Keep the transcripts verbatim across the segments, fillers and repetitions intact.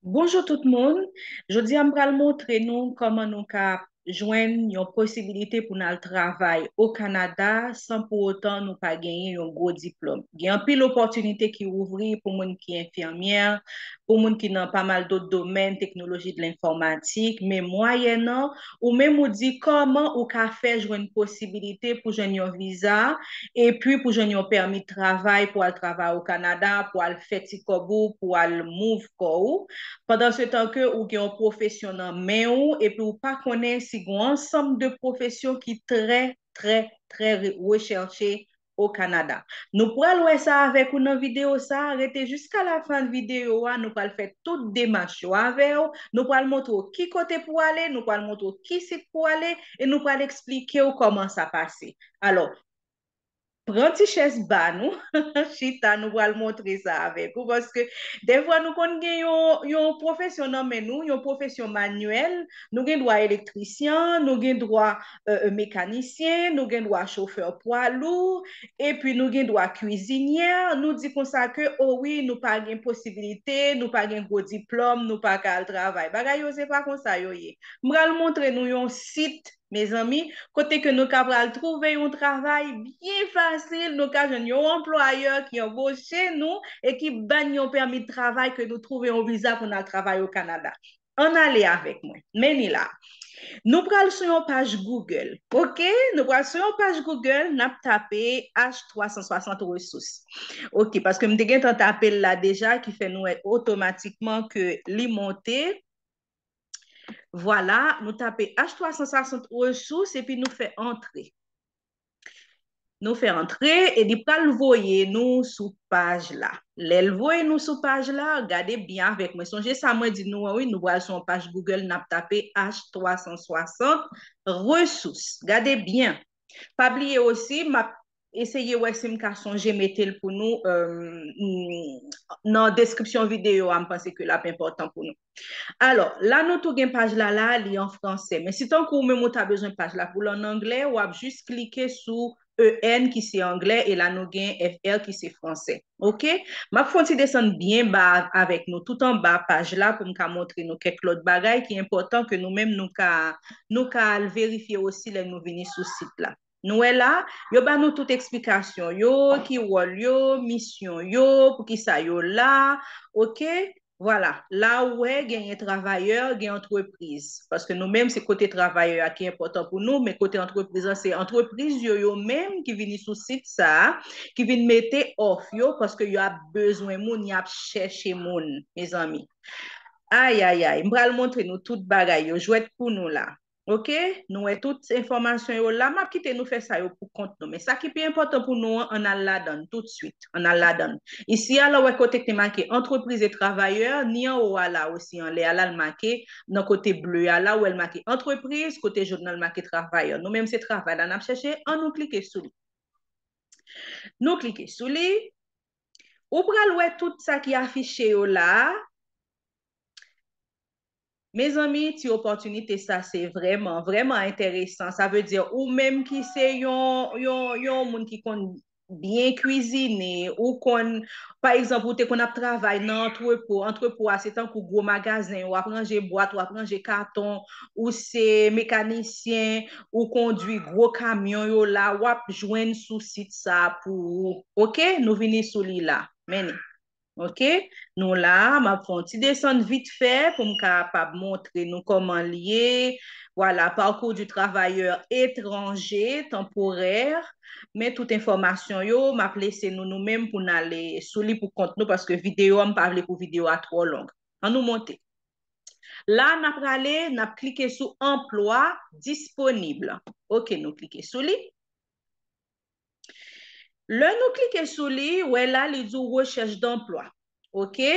Bonjou tout moun. Jodi a m pral montre nou kòman nou ka jwenn yon posibilite pou n al travay o Kanada san pou otan nou pa genyen yon gwo diplòm. Gen anpil opòtinite ki ouvri pou moun ki enfimyè, pou moun ki nan pa mal dòt domèn, teknoloji de lenfòmatik, men mwayènan, ou menm ou di kòman ou ka fè jwenn posibilite pou jwenn yon viza, epi pou jwenn yon pèmi travay, pou al travay o Kanada, pou al fè ti kòb ou, pou al move kò ou. Pandan se tan ke ou gen yon pwofesyon nan men ou, epi ou pa konnen si gen yon ansanm de pwofesyon ki trè, trè, trè re- rechèche o Kanada. Nou pral wè sa avèk ou nan videyo sa, rete jiska lafen videyo a, nou pral fè tout demach yo avè w, nou pral montre w ki kote pou ale, nou pral montre w ki sit pou ale, e nou pral eksplike w kòman sa pase. Alò, pran ti chèz ba nou, chita, nou pral montre sa avèk ou, paske defwa nou konn gen yon, yon pwofesyon nan men nou, yon pwofesyon manyèl, nou gen dwa elektrisyen, nou gen dwa euh, euh, mekanisyen, nou gen dwa chofè pwa lou, epi nou gen dwa kwizinyè. Nou di konsa ke, o wi, nou pa gen posibilite, nou pa gen gwo diplòm, nou pa ka al travay. Bagay yo, se pa konsa yo ye. M pral montre nou yon sit, mezanmi, kote ke nou ka pral twouve yon travay byen fasil, nou ka jwenn yon anplwayè ki anboche nou e ki ban yon pèmi de travay ke nou twouve yon viza pou n al travay o Kanada. Ann ale avèk mwen. Men li la. Nou pral sou yon paj Google. Oke? Nou pral sou yon paj Google, n ap tape H twa san swasant resous. Oke, paske m te gentan tape l la deja, ki fè nou wè otomatikman ke li monte. Vwala, nou tape H twa san swasant resous epi nou fè antre. Nou fè antre e li pral voye nou sou paj la. Lè l voye nou sou paj la, gade byen avèk mwen. Sonje sa mwen di nou an, wi, nou pral sou yon paj Google, n ap tape H twa san swasant resous. Gade byen. Pa bliye osi, m ap eseye wè si m ka sonje mete l pou nou euh, nan deskripsyon videyo a, m panse ke l ap enpòtan pou nou. Alò, la nou tou gen paj la la, li an fransè. Men si tankou ou menm ou ta bezwen paj la pou l an anglè, w ap jis klike sou E N ki se anglè, e la nou gen F R ki se fransè. Oke? M ap fè yon ti desann byen ba avèk nou, tout anba paj la, pou m ka montre nou kèk lòt bagay ki enpòtan ke nou menm nou ka, nou ka al verifye osi lè nou vini sou sit la. Nou wè la, yo ba nou tout eksplikasyon yo, ki wòl yo, misyon yo, poukisa yo la, oke? Vwala, la ou wè genyen travayè, gen antrepriz. Paske nou menm, se kote travayè a ki enpòtan pou nou, men kote antrepriz la, se antrepriz yo, yo menm ki vini sou sit sa a, ki vin mete òf yo, paske y ap bezwen moun, y ap chèche moun, mezanmi. Ay, ay, ay, m pral montre nou tout bagay yo, jwèt pou nou la. Oke? Nou wè tout enfòmasyon yo la. M ap kite nou fè sa yo pou kont nou. Men sa ki pi enpòtan pou nou an, ann al ladan l toutswit. Ann al ladan l. Isi a, la, w wè kote ki te make entreprise et travailleurs, ni anwo a la osi, anlè a la, l make, nan kote ble a la, w wè l make entreprise, kote jòn nan l make travailleur. Nou menm se travay la n ap chèche, ann nou klike sou li. Nou klike sou li. Ou pral wè tout sa ki afiche yo la a. Mezanmi, ti opòtinite sa se vrèman, vrèman enteresan. Sa vle di ou menm ki se yon, yon, yon moun ki konn byen kwizine, ou konn, pa egzanp, ou te konn ap travay nan antrepo. Antrepo a se tankou gwo magazen, w ap ranje bwat, w ap ranje katon, ou se mekanisyen, ou kondui gwo kamyon yo la, w ap jwenn sou sit sa pou ou. Oke, nou vini sou li la. Men li. Oke? Nou la, m ap fè yon ti desann vit fè pou m kapab montre nou kòman l ye. Vwala, parcours du travailleur étranger temporaire. Men tout enfòmasyon yo, m ap lese nou nou menm pou n ale sou li pou kont nou, paske videyo a, m pa vle pou videyo a twò long. Ann nou monte. La, n ap prale, n ap klike sou emploi disponible. Oke, nou klike sou li. Lè nou klike sou li, wè la, li di w recherche d'emploi. Oke?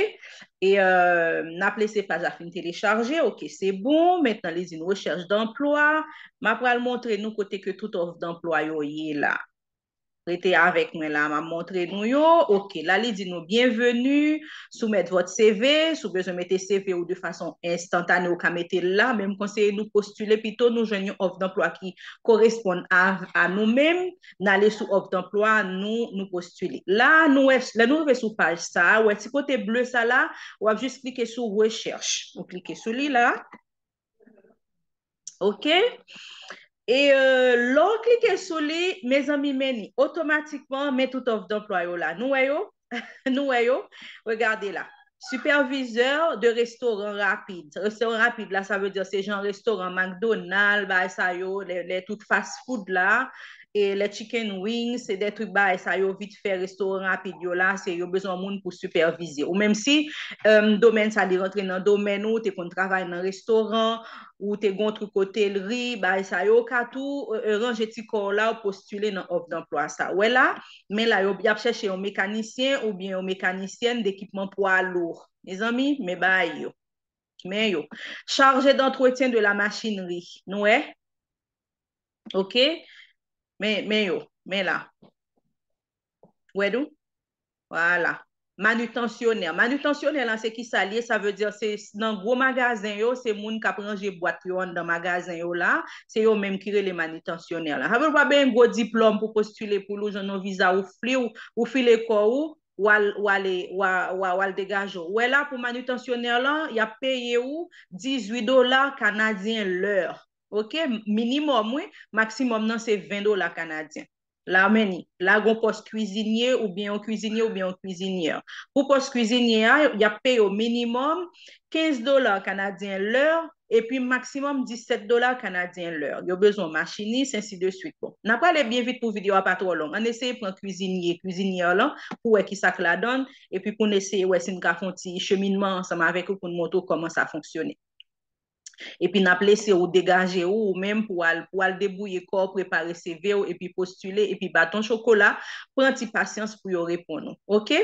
E euh, n ap lese paj la fin telechaje. Oke, se bon. Mentnan, li di n recherche d'emploi. M ap pral montre nou kote ke tout òf d'emploi yo ye la. Rete avèk mwen la, m ap montre nou yo. Ok, la li di nou, bienvenue, soumettre votre C V. Si w bezwen mete C V ou de fason enstantane, ou ka mete l la. Men m konseye nou postile pito, nou jwenn yon òf danplwa ki koresponn a, a nou menm. N ale sou òf danplwa, nou, nou postile. La, nou wè, lè nou rive sou paj sa a, wè ti kote ble sa la, w ap jis klike sou rechèch. Ou klike sou li la. Ok? E euh, lè w klike sou li, mezanmi, men ni otomatikman, men tout òf danplwa yo la. Nou wè yo? Nou wè yo? Regade la. Superviseur de restaurant rapide. Restoran rapid la, sa vle di se jan restoran McDonald, bagay sa yo, lè, lè tout fast food la, e lè chicken wings, se de trik bagay sa yo vit fè restoran rapid yo la, se yo bezwen moun pou sipèvize. Ou menm si um, domèn sa li rantre nan domèn ou, te konn travay nan restoran, ou te gon trik otelri, bagay sa yo, ou ka tou euh, ranje ti kò w la, ou postile nan òf danplwa sa. Wè la, men la, yo, y ap chèche yon mekanisyen oubyen yon mekanisyèn dekipman pwa lou. Mezanmi, men bagay yo. Men yo. Chargé d'entretien de la machinerie. Nou wè? Ok? Men, men yo. Men la. Wè nou? Vwala. Manutansyonè. Manutansyonè la, se ki sa l ye? Sa vle di se nan gwo magazen yo, se moun k ap ranje bwat yo anndan magazen yo la, se yo menm ki rele manutansyonè la. Sa vle di w pa bezwen gwo diplòm pou postile pou l, ou jwenn yon viza, ou fli w, ou file kò w, w al, w ale, w a- w a- w al degaje w. Wè la, pou manutansyonè lan, y ap peye w dizuit dola kanadyen lè. Ok? Minimòm, wi. Maksimòm nan, se ven dola kanadyen. La, men ni. La, gon pòs kwizinye oubyen yon kwizinye oubyen yon kwizinyè. Pou pòs kwizinye a, y ap peye w minimòm kenz dola kanadyen lè, epi maksimòm disèt dola kanadyen lè. Yo bezwen machinis, ensi de swit. Bon, n ap prale byen vit pou videyo a pa twò long. Ann eseye pran kwizinye, kwizinyè lan, pou wè kisa k ladan l, epi pou n eseye wè si n ka fè yon ti cheminman ansanm avèk ou pou n montre w kòman sa fonksyone. Epi n ap lese ou degaje ou, ou menm pou al, pou al debouye kò w, prepare C V w, epi postile, epi baton chokola, pran ti pasyans pou yo reponn ou. Ok?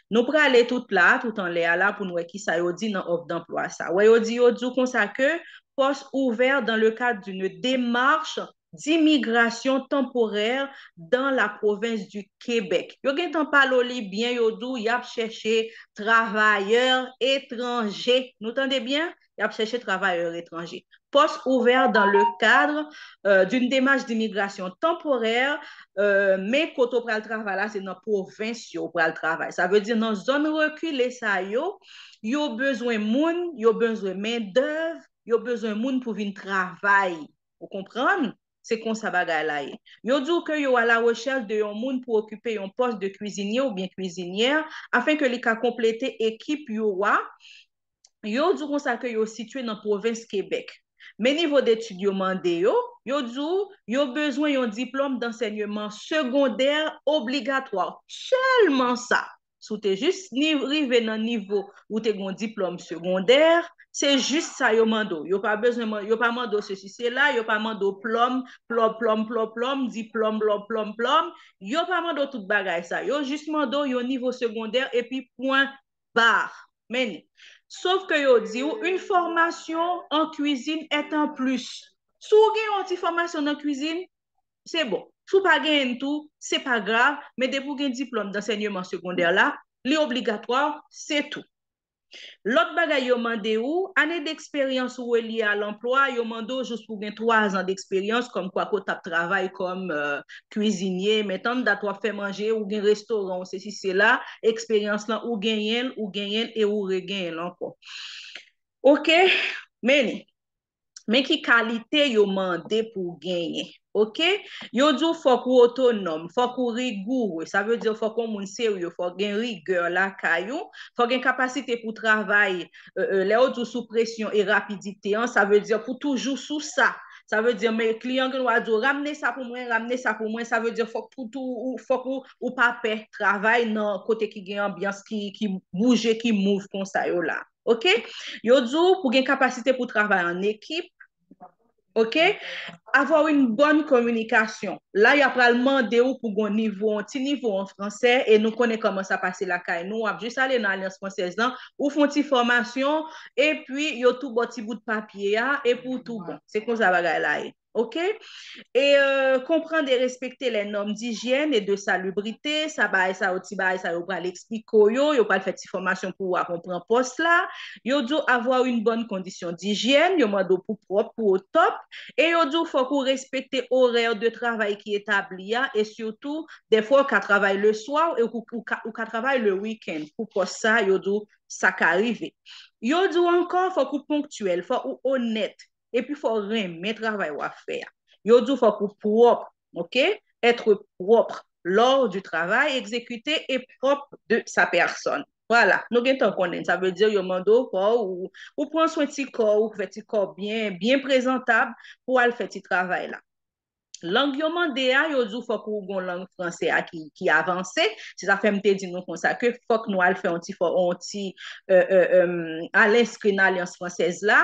Nou prale tout la, tout anlè a la, pou n wè kisa yo di nan òf danplwa sa. Wè, yo di, yo di w konsa ke poste ouvert dans le cadre d'une démarche d'immigration temporaire dans la province du Québec. Yo gentan pale w li byen, yo di w y ap chèche travayè etranje. Nou tande byen? Y ap chèche travayè etranje. Poste ouvert dans le cadre euh, d'une démarche d'immigration temporaire, euh, men kote w pral travay la, se nan pwovens yo w pral travay. Sa vle di nan zòn rekile sa yo, yo bezwen moun, yo bezwen mendèv, yo bezwen moun pou vin travay. Ou konprann? Se konsa bagay la ye. Yo di w ke yo à la recherche de yon moun pou okipe yon pòs de kwizinye oubyen kwizinyè, afin ke li ka konplete ekip yo a. Yo di w konsa ke yo sitye nan pwovens Kebèk. Men nivo detid yo mande yo, yo di w yo bezwen yon diplòm dansèyman segondè obligatwa. Sèlman sa. Si w te jis ni rive nan nivo ou te gen yon diplòm segondè, se jis sa yo mande w. Yo pa bezwen, yo pa mande w sesi sela, yo pa mande w plòm, plòm, plòm, plòm, plòm, diplòm, plòm, plòm, plòm. Yo pa mande w tout bagay sa. Yo jis mande w yon nivo segondè epi pwen ba. Men ni. Sof ke yo di w, une formation en cuisine est un plus. Si w gen yon ti fòmasyon nan kwizin, se bon. Si w pa genyen l tou, se pa grav, men depi w gen diplòm dansèyman segondè la, li obligatwa, se tou. Lòt bagay yo mande w, ane deksperyans ou reliye a lanplwa, yo mande w jis pou w gen twa zan deksperyans, kòmkwa ke w t ap travay kòm euh, kwizinye, men tann dat w ap fè manje, ou gen restoran w, sesi sela, eksperyans lan, ou genyen l, ou genyen l e ou regenyen l ankò. Ok, men ni. Men ki kalite yo mande pou w genyen. Ok? Yo di w fòk ou otonòm, fòk ou rigoure. Sa vle di fòk yon moun serye, fòk gen rigè lakay ou, fòk gen kapasite pou travay, euh, euh, lè yo di w sou presyon e rapidite an, sa vle di pou toujou sou sa. Sa vle di men kliyan gen dwa di w ramne sa pou mwen, ramne sa pou mwen, sa vle di fòk pou tou, ou- fòk ou, ou pa pè travay nan kote ki gen anbyans, ki, ki bouje, ki move konsa yo la. Ok? Yo di w pou gen kapasite pou travay an ekip. Ok? Avoir une bonne communication. La, y ap pral mande w pou gon nivo, yon ti nivo an fransè, e nou konnen kòman sa pase lakay nou. W ap jis ale nan Alyans Fransèz lan, ou fè yon ti fòmasyon, epi yo tou ba w ti bout papye a, epi w tou bon. Se konsa bagay la ye. Ok? E euh, comprendre et respecter les normes d'hygiène et de salubrité, sa bagay sa yo, ti bagay sa yo pral eksplike w yo, yo pral fè ti fòmasyon pou w aprann pran pòs la. Yo di w avoir une bonne condition d'hygiène, yo mande w pou pwòp, pou w au top, e yo di w fòk ou respekte orè de travay ki etabli a, e sitou, dèfwa ou ka travay le swa e ou, ou, ka, ou ka travay le weekend. Pou pòs sa, yo di w sa ka rive. Yo di w ankò, fòk ou ponktyèl, fòk ou onèt, epi fò w renmen travay w ap fè a. Yo di w fòk ou pwòp, ok? Être propre lors du travail exécuté et propre de sa personne. Vwala, nou gentan konnen. Sa vle di yo mande w fò ou, ou pran swen ti kò ou, fè ti kò byen, byen prezantab pou al fè ti travay la. Lang yo mande a, yo di w fòk ou gon lang franse a ki, ki avanse. Se sa fè m te di nou konsa ke fòk nou al fè yon ti, fò, yon ti euh, euh, euh, al enskri nan Alyans Fransèz la.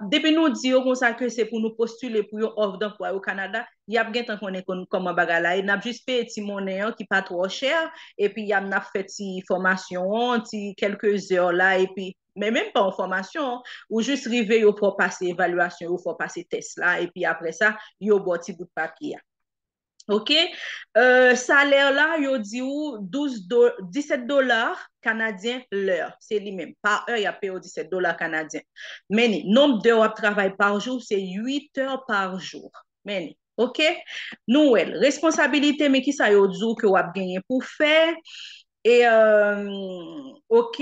Depi nou di yo konsa ke se pou nou postile pou yon òf danplwa o Kanada, y ap gentan konnen kòman bagay la ye. N ap jis peye ti monnen an ki pa twò chè, epi y ap, n ap fè ti fòmasyon an, ti kèlke zè la, epi men menm pa yon fòmasyon, ou jis rive, yo fè w pase evalyasyon, yo fè w pase tès la, epi apre sa, yo ba w ti bout papye a. Ok? Euh, salè la, yo di w douz do, disèt dola kanadyen lè. Se li menm. Pa è, y ap peye w disèt dola kanadyen. Men ni, nonb dè w ap travay pa jou, se uit è pa jou. Men ni. Ok? Nou wè l. Responsabilite, men kisa yo di w ke w ap genyen pou fè. E, euh, ok,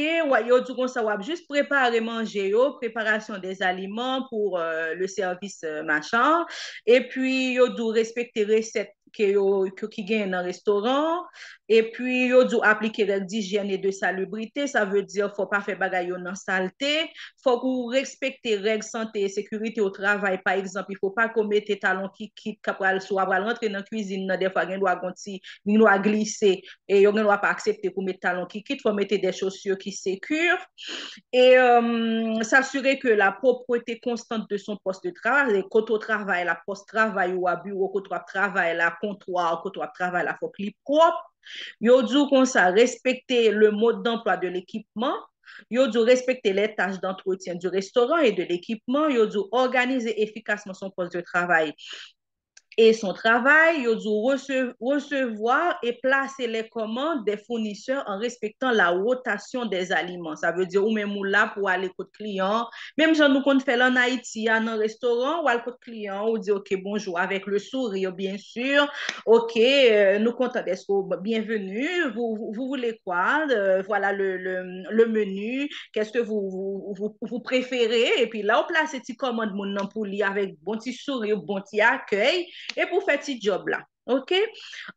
yo di w konsa, w ap jis prepare manje yo, préparation des aliments pour euh, le service euh, machin. Epi, yo di w respekte resèt ke yo, ke, ki genyen nan restoran. Epi, yo di w aplike règ dijyèn e de salubrite, sa vle di fò pa fè bagay yo nan salte. Fòk ou respekte règ sante e sekirite o travay. Pa egzanp, il faut pas que w mete talon kikit k ap pral, si w ap pral rantre nan kwizin nan, dèfwa gen dwa gon ti, gen dwa glise, e yo gen dwa pa aksepte pou w met talon kikit, fò w mete de chaussures ki sekir. E euh, s'assurer que la propreté constante de son poste de travail, kote w travay la, pòs travay ou a, biwo kote w ap travay la, kontwa kote w ap travay la, fòk li pwòp. Yo di w konsa, respecter le mode d'emploi de l'équipement. Yo di w respecter les tâches d'entretien du restaurant et de l'équipement. Yo di w organiser efficacement son poste de travail et son travail. Yo di w recevoir et placer les commandes des fournisseurs en respectant la rotation des aliments. Sa vle di ou menm ou la pou ale kot kliyan. Menm jan nou konn fè l an Ayiti a nan restoran, ou al kot kliyan, ou di ok, bonjour avec le sourire, bien sûr. Ok, euh, nou kontan deske w, bienvenue. Vous, vous, vous voulez quoi? Euh, voilà le, le, le menu. Qu'est-ce que vous, vous, vous, vous préférez? Epi la, ou plase ti kòmand moun nan pou li avèk bon ti souri, bon ti akèy, epi w fè ti djòb la. Ok?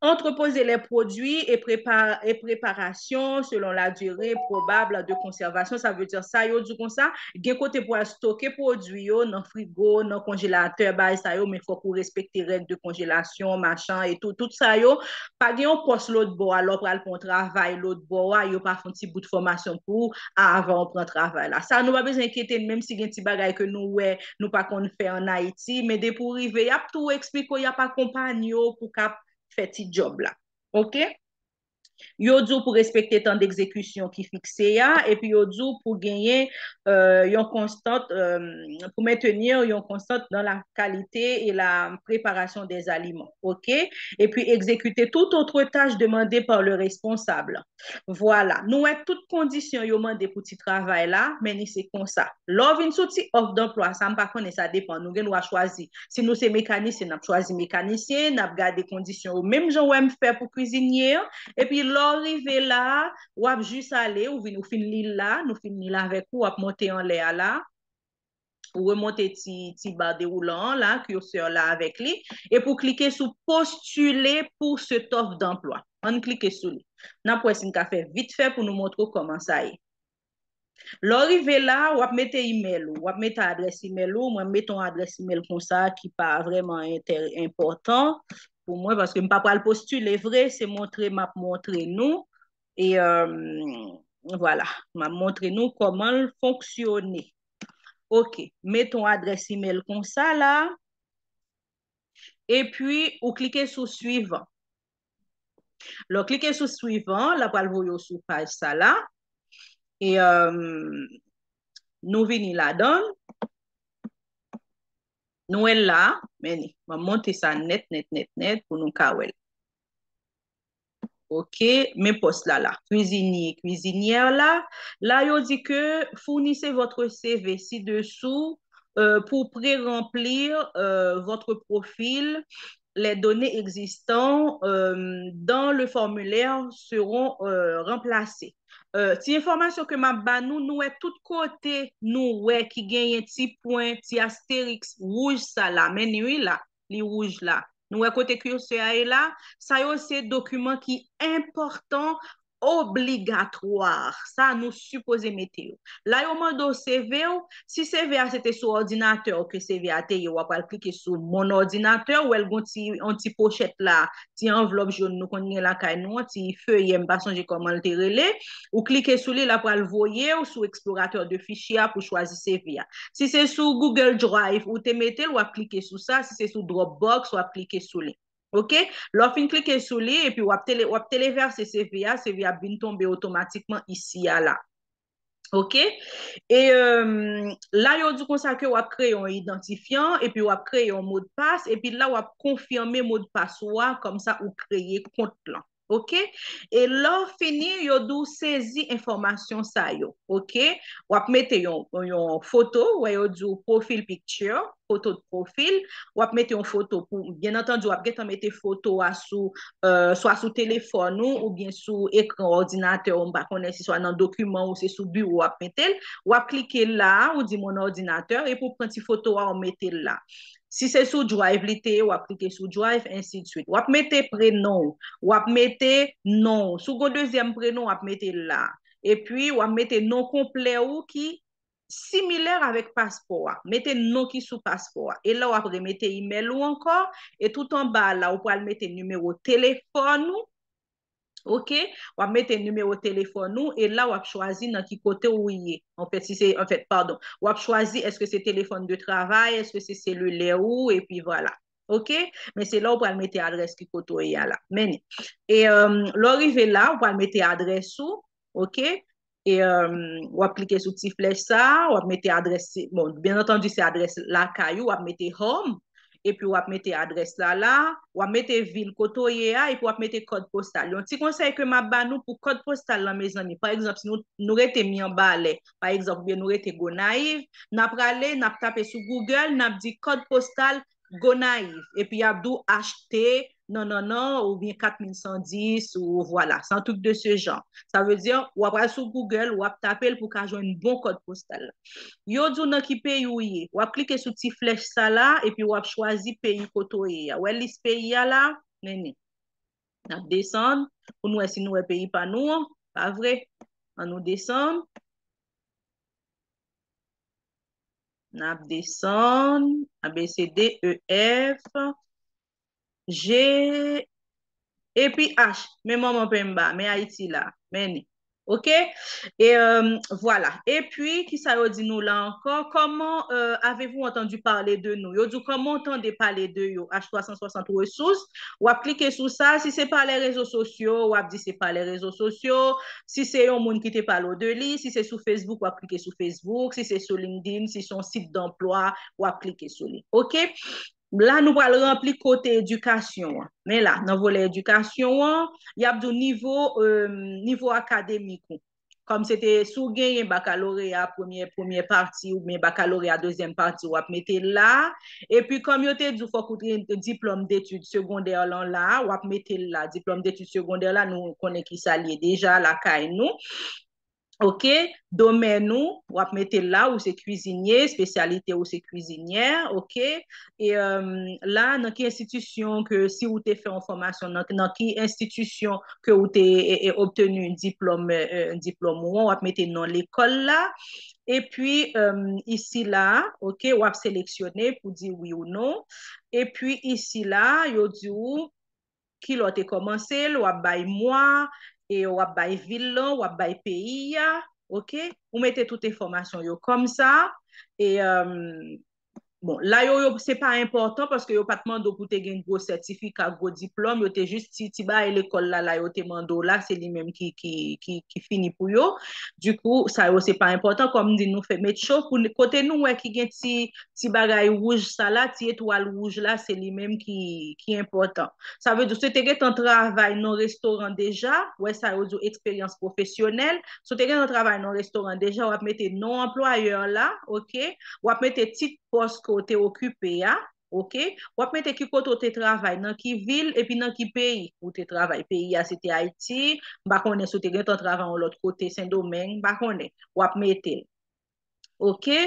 Entreposer les produits et, prépar et préparation selon la durée probable de conservation. Sa vle di sa yo di konsa, gen kote pou al stoke pwodui yo nan frigo, nan konjelatè, bagay sa yo, men fòk ou respekte règ de konjelasyon, machan e tou. Tout sa yo, pa gen yon pòs lòt bò a, lè w pral pran yon travay lòt bò a, yo pa fè yon ti bout fòmasyon pou ou avan w pran travay la. Sa nou pa bezwen enkyete n, menm si gen ti bagay ke nou wè, nou pa konn fè an Ayiti, men depi w rive, y ap tou eksplike w, y ap akonpanye w pou w ka fè ti djòb la. Ok? Yo di w pou respekte tan degzekisyon ki fikse a, epi yo di w pou genyen euh, yon konstant, euh, pour maintenir yon konstant dans la qualité et la préparation des aliments. Ok? Et puis exécuter toute autre tâche demandée par le responsable. Vwala. Nou wè tout kondisyon yo mande pou ti travay la, men ni se konsa. Lè w vin sou ti òf danplwa sa, m pa konnen, sa depann. Nou gen dwa chwazi. Si nou se mekanisyen, n ap chwazi mekanisyen, n ap gade kondisyon yo. Menm jan w wè m fè pou kwizinye an, epi lè w rive la, w ap jis ale, ou vin, ou fin li l la, nou fin li l avèk ou, w ap monte anlè a la, ou remonte ti, ti ba dewoulan an la, curseur la avèk li, epi w klike sou postuler pour cette offre d'emploi. Ann klike sou li. N ap wè si n ka fè vit fè pou nou montre w kòman sa ye. Lè w rive la, w ap mete imèl ou, w ap mete adrès imèl ou. Mwen, m mete yon adrès imèl konsa ki pa vrèman enpòtan pou mwen, paske m pa pral postile vre, se montre m ap montre nou. E euh, vwala, m ap montre nou kòman l fonksyone. Ok, mete yon adrès imèl konsa la. Epi, ou klike sou suivant. Lè w klike sou suivant, l ap pral voye w sou paj sa la. E euh, nou vini ladan l. Nou wè l la, men ni. Mwen monte sa nèt, nèt, nèt, nèt pou nou ka wè l. Ok, men pòs la la. Kwizinye, kwizinyè la. La, yo di ke fournissez votre C V ci-dessous euh, pour pré-remplir euh, votre profil. Les données existantes euh, dans le formulaire seront euh, remplacées. Euh, ti enfòmasyon ke m ap ba nou, nou wè tout kote nou wè ki genyen ti pwen, ti astériks wouj sa la. Men ni wi la, li wouj la. Nou wè kote kirsè a ye la? Sa yo se dokiman ki enpòtan, obligatwa. Sa nou sipoze mete yo. La yo mande w C V w. Si C V a se te sou òdinatè w ke C V a te ye, w ap al klike sou mon ordinateur, ou wè l gon ti, yon ti pochèt la, ti anvlòp jòn nou konn gen lakay nou an, ti feyè, m pa sonje kòman l te rele. Ou klike sou li, l ap pral voye w sou eksploratè de fichye a pou chwazi C V a. Si se sou Google Drive ou te mete l, w ap klike sou sa. Si se sou Dropbox, w ap klike sou li. Ok? Lè w fin klike sou li, epi w ap tele, w ap televèse C V a, C V a ap vin tonbe otomatikman isi a la. Ok? E euh, la, yo di konsa ke w ap kreye yon idantifyan, epi w ap kreye yon modpas, epi la, w ap konfime modpas ou a, kòmsa ou kreye kont lan. Ok? E lè w fini, yo di w sezi enfòmasyon sa yo. Ok? W ap mete yon, yon foto, wè yo di w profile picture, foto de profil, w ap mete yon foto pou, byen antandi, w ap gentan mete foto a sou, euh, swa sou telefòn ou, oubyen sou ekran òdinatè ou, m pa konnen si swa nan dokiman ou se sou biwo w ap mete l, w ap klike la, ou di mon ordinateur, epi w pran ti foto a, ou mete l la. Si se sou Drive li te ye, w ap klike sou Drive, ensi de swit. W ap mete prenon w, w ap mete non w. Si w gon dezyèm prenon, w ap mete l la. Epi, w ap mete non konplè ou ki similè avèk paspò a. Mete non ki sou paspò a. E la, w ap remete imèl ou ankò. E tout anba la, ou pral mete nimewo telefòn ou. Ok? W ap mete nimewo telefòn ou. E la, w ap chwazi nan ki kote ou ye. Anfèt, si se, anfèt, padon. W ap chwazi èske se telefòn de travay, èske se selilè ou, epi vwala. Ok? Men se la, w pral mete adrès ki kote ou ye a la. Men ni. E euh, lè w rive la, w pral mete adrès ou. Ok? E euh, w ap klike sou ti flèch sa, w ap mete adrès, bon, byen antandi, se adrès lakay ou, w ap mete home, epi w ap mete adrès la la, w ap mete vil kote w ye a, epi w ap mete kòd postal. Yon ti konsèy ke m ap ba nou pou kòd postal lan, mezanmi. Pa egzanp, si nou, nou rete Myanbalè, pa egzanp, oubyen nou rete Gonayiv, n ap prale, n ap tape sou Google, n ap di kòd postal Gonayiv, epi y ap di w achte, nan, nan, nan, oubyen kat mil san dis, ou vwala, se yon trik de se jan. Sa vle di, w ap al sou Google, w ap tape l pou w ka jwenn bon kòd postal la. Yo di w nan ki peyi w ye. W ap klike sou ti flèch sa la, epi w ap chwazi peyi kote w ye a. Wè lis peyi a la? Men ni. N ap desann, pou nou wè si nou wè peyi pa nou an. Pa vre? An nou desann. N ap desann, A B C D, E F, G, epi H. Men manman penmba, men Ayiti la, men ni. Ok? E euh, vwala. Epi, kisa yo di nou la ankò? Comment euh, avez-vous entendu parler de nous? Yo di w kòman w tande pale de yo, H twa san swasant Ressources. W ap klike sou sa. Si se pa lè rezo sosyo, w ap di se pa lè rezo sosyo. Si se yon moun ki te pale w de li, si se sou Facebook, w ap klike sou Facebook. Si se sou LinkedIn, si se yon sit danplwa, w ap klike sou li. Ok? La, nou pral ranpli kote edikasyon an. Men la, nan volè edikasyon an, y ap di w nivo, euh, nivo akademik ou. Kòm se te, si w genyen bakaloreya premyè, premyè pati, oubyen bakaloreya dezyèm pati, w ap mete l la. Epi, kòm yo te di w fòk ou te gen diplòm detid segondè lan la, w ap mete l la. Diplòm detid segondè la, nou konnen kisa l ye deja lakay nou. Ok, domèn ou, w ap mete l la, ou se kwizinye, espesyalite ou se kwizinyè, ok. E euh, la, nan ki enstitisyon ke si ou te fè yon fòmasyon, nan, nan ki enstitisyon ke ou te e, e, obteni diplòm, e, diplòm ou an, w ap mete non lekòl la. Epi, euh, isi la, ok, w ap seleksyone pou di wi ou non. Epi isi la, yo di w kilè w te kòmanse l, w ap bay mwa, e w ap bay vil lan, w ap bay peyi a, ok? Ou mete tout enfòmasyon yo kòmsa, e euh, Bon, la yo, yo se pa enpòtan paske yo pa t mande w pou te gen gwo sètifika, gwo diplòm, yo te jis ti, ti bagay lekòl la, la yo te mande w la, se li menm ki, ki, ki, ki fini pou yo. Dikou, sa yo se pa enpòtan, kòm m di nou fè met cho pou kote nou wè ki gen ti, ti bagay wouj sa la, ti etwal wouj la, se li menm ki, ki enpòtan. Sa vle di, si w te gentan travay nan restoran deja, wè sa yo di w eksperyans pwofesyonèl, si w te gentan travay nan restoran deja, w ap mete non anplwayè la, oke? W ap mete tit pòs ke w te okipe a, oke? W ap mete ki kote w te travay, nan ki vil, epi nan ki peyi ou te travay. Peyi a, se te Ayiti, m pa konnen si w te gentan travay yon lòt kote, Sendomeng, m pa konnen. W ap mete l. Oke?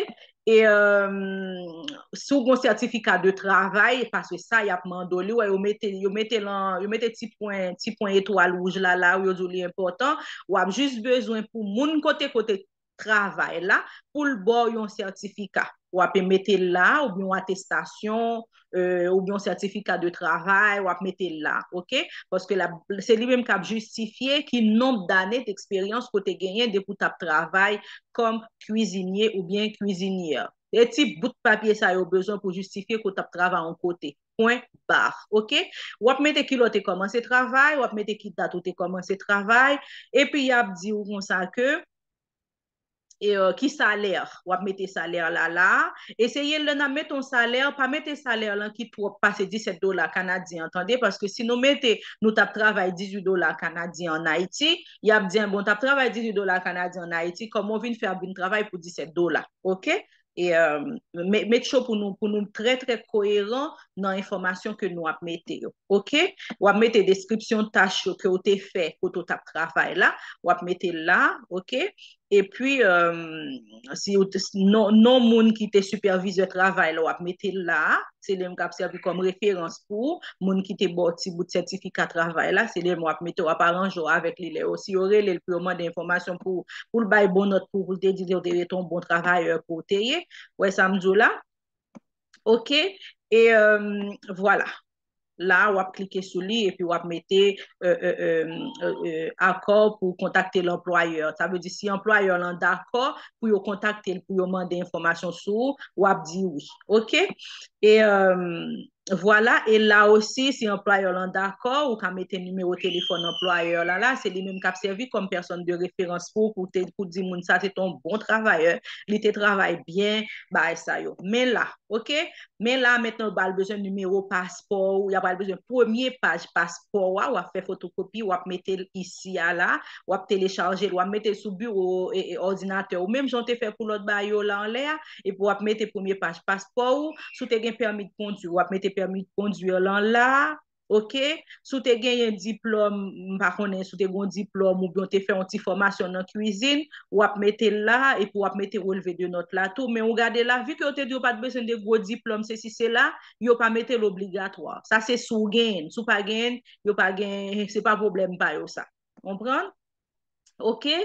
E, euh, si w gen sètifika de travay, paske sa, y ap mande w li, wè, yo mete, yo mete lan, yo mete ti pwen, ti pwen etwal wouj la, la, yo di w li enpòtan. W ap jis bezwen pou moun kote, kote travay la, pou l ba w yon sètifika. W ap mete l la, oubyen yon atestasyon, euh, oubyen yon sètifika de travay, w ap mete l la, oke? Paske la, se li menm k ap jistifye ki nonb dane deksperyans ke w te genyen depi w t ap travay kòm kwizinye oubyen kwizinyè. E ti bout papye sa yo bezwen pou jistifye ke w t ap travay yon kote. Pwen bar, oke? W ap mete kilè w te kòmanse travay, w ap mete ki dat ou te kòmanse travay, epi y ap di w konsa ke, e, euh, ki salè, w ap mete salè la la. Eseye lè n ap mete yon salè, pa mete salè lan ki twòp pase disèt dola kanadyen an, tande, paske si nou mete, nou t ap travay dizuit dola kanadyen ann Ayiti, y ap di, bon, w t ap travay dizuit dola kanadyen ann Ayiti, kòman w vin fè ap vin travay pou disèt dola, oke? E, euh, met cho pou nou, pou nou trè, trè koyeran nan enfòmasyon ke nou ap mete yo, oke? W ap mete deskripsyon tach yo ke w te fè kote w t ap travay la, w ap mete l la, oke? Epi, euh, si w te, non, non moun ki te sipèvizè travay la, w ap mete l la, se li menm k ap sèvi kòm referans pou ou, moun ki te ba w ti bout sètifika travay la, se li menm w ap mete, w ap aranje w avèk li lè yo. Si yo rele l pou yo mande enfòmasyon pou, pou l bay bon nòt pou ou, pou l te di yo te rete yon bon travayè ke w te ye, wè sa m di w la? Oke? E, euh, vwala. La, w ap klike sou li epi w ap mete, euh, euh, euh, euh, euh, akò pou kontakte lanplwayè. Sa vle di si anplwayè lan dakò pou yo kontakte l, pou yo mande enfòmasyon sou ou, w ap di wi. Oke? E, euh, vwala, e la osi, si anplwayè lan dakò, ou ka mete nimewo telefòn anplwayè la la, se li menm k ap sèvi kòm pèsòn de referans pou ou, pou te, pou di moun sa se te yon bon travayè, li te travay byen, bagay sa yo. Men la, oke? Men la, mentnan, yo pral bezwen nimewo paspò ou, y a pral bezwen premye paj paspò a, w ap fè fotokopi, w ap mete l isi a la, w ap telechaje l, w ap mete l sou biwo, e, e, òdinatè ou, menm jan w te fè pou lòt bagay yo la anlè a, epi w ap mete premye paj paspò ou, si w te gen pèmi de kondwi, w ap mete pèmi de kondwi lan la, oke? Si w te genyen diplòm, m pa konnen si w te gen yon diplòm oubyen w te fè yon ti fòmasyon nan kwizin, w ap mete l la, epi w ap mete relve de nòt la tou. Men ou gade la, vi ke yo te di yo pa t bezwen de gwo diplòm, sesi, sela, yo pa mete l obligatwa. Sa se si w genyen l. Si w pa genyen l, yo pa gen, se pa pwoblèm pa yo sa. Konprann? Oke?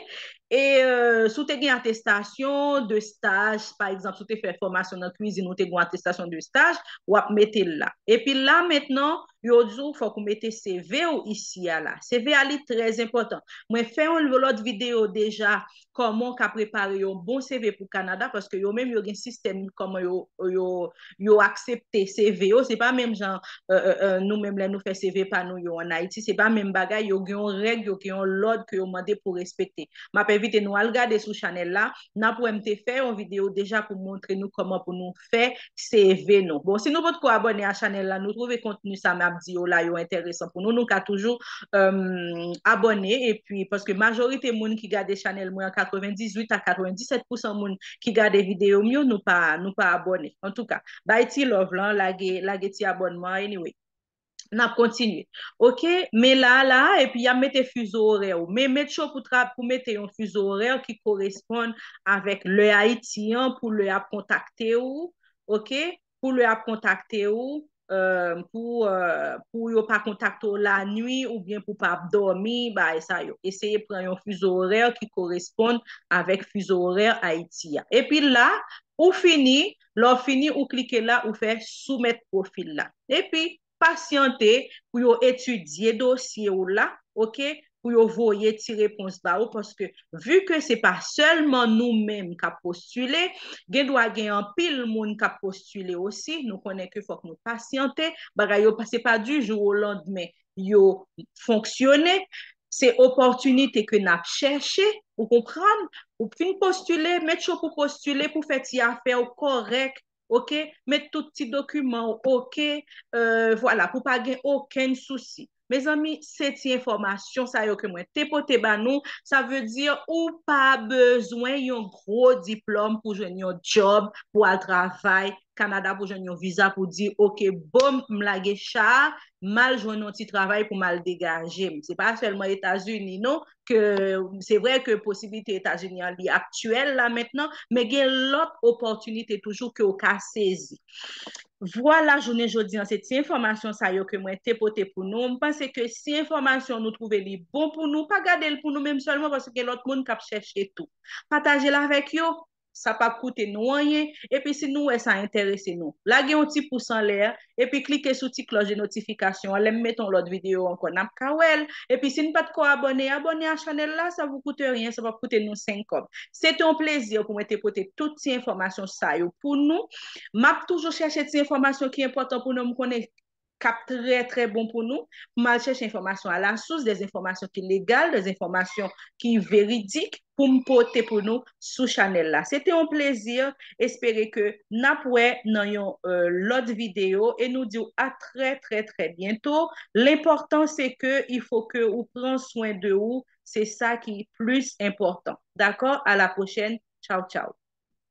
E, euh, si w te gen atestasyon de staj, pa egzanp, si w te fè fòmasyon nan kwizin, ou te gen yon atestasyon de staj, w ap mete l la. Epi la, mentnan, yo di w fòk ou mete C V ou isi a la. C V a li trè enpòtan. Mwen fè yon lòt videyo deja kòman w ka prepare yon bon C V pou Kanada, paske yo menm yo gen sistèm kòman yo, yo, yo aksepte C V yo. Se pa menm jan, euh, euh, euh, nou menm lè nou fè C V pa nou yo ann Ayiti, se pa menm bagay, yo gen yon règ, yo gen yon lòd ke yo mande pou respekte. M ap envite nou al gade sou chanèl la, n ap wè m te fè yon videyo deja pou montre nou kòman pou nou fè C V nou. Bon, si nou potko abòne a chanèl la, nou twouve kontni sa m ap di yo la, yo enteresan pou nou, nou ka toujou, euh, abòne, epi, paske majorite moun ki gade chanèl mwen an, katrevendizuit a katrevendiset pousan moun ki gade videyo m yo, nou pa, nou pa abòne. Antouka, bay ti love lan, lage, lage ti abònman, anyway. N ap kontinye. Oke? Men la, la, epi y ap mete fizo orè ou. Men met cho pou tra-, pou mete yon fizo orè ki koresponn avèk lè Ayiti an, pou lè y ap kontakte ou, oke? Pou lè y ap kontakte ou, euh, pou, euh, pou yo pa kontakte w lanwi oubyen pou pa ap dòmi, bagay sa yo. Eseye pran yon fizo orè ki koresponn avèk fizo orè Ayiti a. Epi la, ou fini, lè w fini, ou klike la, ou fè soumèt pwofil la. Epi, pasyante pou yo etidye dosye w la, oke? pou yo voye ti repons ba ou, paske vi ke se pa sèlman nou menm k ap postile, gen dwa gen anpil moun k ap postile osi. Nou konnen ke fòk nou pasyante, bagay yo pa, se pa du jour au lendemain yo fonksyone. Se opòtinite ke n ap chèche, ou konprann? Ou fin postile, make sure pou postile, pou fè ti afè w kòrèk, oke? Met tout ti dokiman w oke, euh, vwala, pou pa gen okenn sousi. Mezanmi, se ti enfòmasyon sa yo ke mwen te pote ba nou. Sa vle di, ou pa bezwen yon gwo diplòm pou jwenn yon djòb, pou al travay Kanada, pou jwenn yon viza, pou di, oke, bon, m lage cha a, m al jwenn yon ti travay pou m al degaje m. Se pa sèlman Etazini, non, ke se vre ke posiblite Etazini an li aktyèl la mentnan, men gen lòt opòtinite toujou ke w ka sezi. Vwala, jounen jodi an, se ti enfòmasyon sa yo ke mwen te pote pou nou. M panse ke si enfòmasyon nou twouve li bon pou nou, pa gade l pou nou menm sèlman, paske gen lòt moun k ap chèche tou. Pataje l avèk yo, sa p ap koute nou anyen. Epi si nou wè sa enterese nou, lage yon ti pous anlè, epi klike sou ti klòch de notifikasyon an. Lè m mete yon lòt videyo ankò, n ap ka wè l. Epi si n pa t ko abòne, abòne a chanèl la, sa vous coûte rien, sa p ap koute nou senk kòb. Se te yon plezi pou mwen te pote tout ti enfòmasyon sa yo pou nou. M ap toujou chèche ti enfòmasyon ki enpòtan pou nou, m konnen k ap trè, trè bon pou nou, pou m al chèche enfòmasyon a la sous, des enfòmasyon ki legal, des enfòmasyon ki veridik, pou m pote pou nou sou chanèl la. Se te yon plezi, espere ke n ap wè nan yon, euh, lòt videyo, e nou di w a trè, trè, trè byento. Lenpòtan, se ke il faut que ou pran swen de ou, se sa ki plis enpòtan. Dakò? A la pwochèn. Tchaw, tchaw.